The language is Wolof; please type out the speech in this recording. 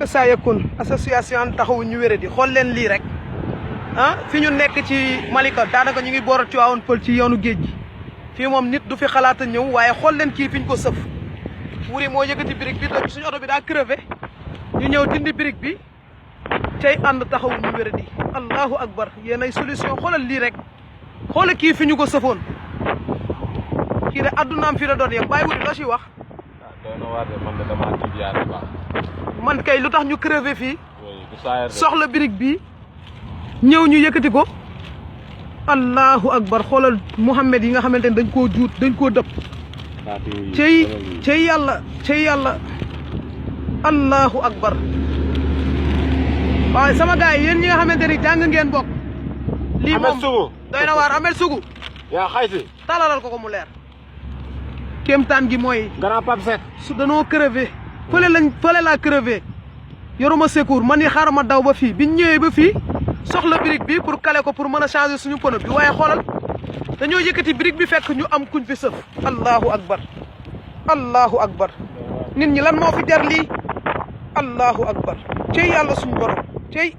saa yëkkun association taxawu ñu wéré di xool leen lii rek ah fi ñu nekk ci Malika daanaka ñu ngi boor a Tivaouane Peulh ci yoonu géej gi fii moom nit du fi xalaat a ñëw waaye xool leen kii fi ñu ko sëf wuri moo yëkkati brique bi te suñu oto bi daa crevé ñu ñëw dindi brique bi tey ànd taxawu ñu wéré di allahu akbar yéen ay solution xoolal lii rek xoolal kii fi ñu ko sëfoon kii de addunaam fii la doon yem bàyyi wuri loo ciy wax man kay lu tax ñu crevé fii soxla brique bi ñëw ñu yëkkati ko allahu akbar xoolal Mouhamed yi nga xamante ne dañ koo juut dañ koo dëpp cey yàlla allahu akbar waaye sama gars yi yéen ñi nga xamante ni jàng ngeen bokk lii moom doy na waar Amel Sougou yaa xayti talalal ko mu leer kéemtaan gi mooy grand Pape Seck su danoo crevé fële laa crevé yoruma secours man yi xaaral ma daw ba fii biñ ñëwee ba fii soxla brique bi pour caler ko pour mën a changer suñu pneu bi waaye xoolal dañoo yëkkati brique bi fekk ñu am kuñ fi sëf allahu akbar nit ñi lan moo fi jar lii allahu akbar cey yàlla suñu borom cey